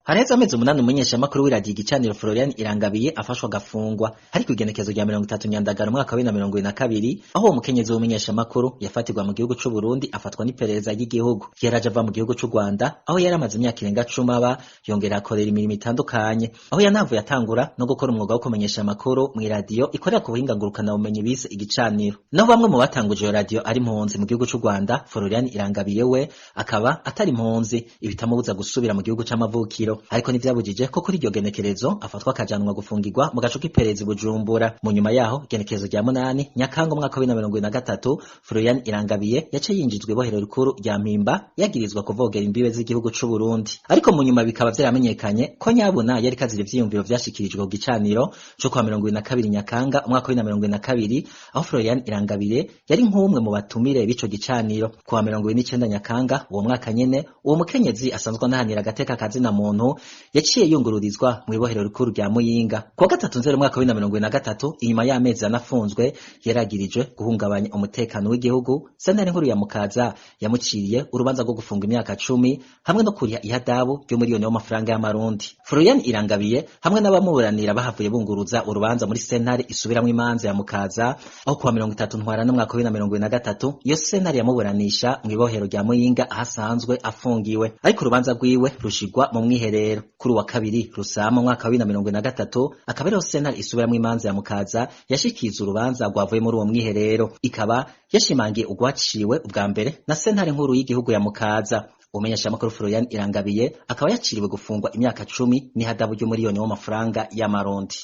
Haraheze amezi 8 umumenyeshamakuru w'iradiyo Igicaniro Florian Irangabiye afashwe agafungwa. Hariko igenekezo rya 30 Nyandagaro umwaka wa 2022, aho uwo mukenyezi w'umumenyeshamakuru yafatirwa mu gihugu c'u Burundi afatwa n'iperereza ry'igihugu. Yaraje ava mu gihugu c'u Rwanda aho yari amaze imyaka irenga 10 aba, yongera akorera imirimo itandukanye, aho yanavuye atangura no gukora umwuga wo kumenyesha amakuru mw'iradiyo ikorera ku buhinga ngurukanabumenyi bise Igicaniro. Naho bamwe mu batanguje iyo radiyo ari impunzi mu gihugu c'u Rwanda, Florian Irangabiye we akaba atari impunzi, ibitamubuza gusubira mu gihugu c'amavukiro. Ariko ntivyabujije ko kuri iryo genekerezo afatwa akajanwa gufungirwa mu gaco k'iperereza i Bujumbura. Mu nyuma yaho, igenekerezo rya 8 Nyakanga umwaka wa 2023, Florian Irangabiye yaciye yinjizwa ibohero rikuru rya Mpimba yagirizwa kuvogera imbibe z'igihugu c'u Burundi. Ariko mu nyuma bikaba vyaramenyekanye ko nyabuna yari kazira ivyiyumviro vyashikirijwe ku gicaniro co kuwa 22 Nyakanga umwaka wa 2022, aho Florian Irangabiye yari nk'umwe mu batumire b'ico gicaniro. Kuwa 29 Nyakanga uwo mwaka nyene, uwo mukenyezi asanzwe anahanira agateka kazina muntu yaciye yungururizwa mw'ibohero rikuru rya Muyinga. Kuwa 3 Nzero umwaka wa 2023, inyuma y'amezi anafunzwe yaragirijwe guhungabanya umutekano w'igihugu, sentare nkuru ya Mukaza yamuciriye urubanza rwo gufunga imyaka 10 hamwe no kuriha ihadabu ry'umuriyoni w'amafaranga y'amarundi. Florian Irangabiye hamwe n'abamuburanira bahavuye bunguruza urubanza muri sentare isubiramwo imanza ya Mukaza, aho kuwa 30 Ntwarante umwaka wa 2023 iyo sentare yamuburanisha mw'ibohero rya Muyinga ahasanzwe afungiwe, ariko urubanza rwiwe rushigwa mu mwiherero. Kuri uwa 2 Rusama umwaka wa 2023 akaba ariho sentare isubiramwo imanza ya Mukaza yashikiza urubanza rwavuye muri uwo mwiherero, ikaba yashimangiye urwaciwe ubwa mbere na sentare nkuru y'igihugu ya Mukaza. Umumenyeshamakuru Florian Irangabiye akaba yaciriwe gufungwa imyaka 10 n'ihadabu ry'umuriyoni w'amafaranga y'amarundi.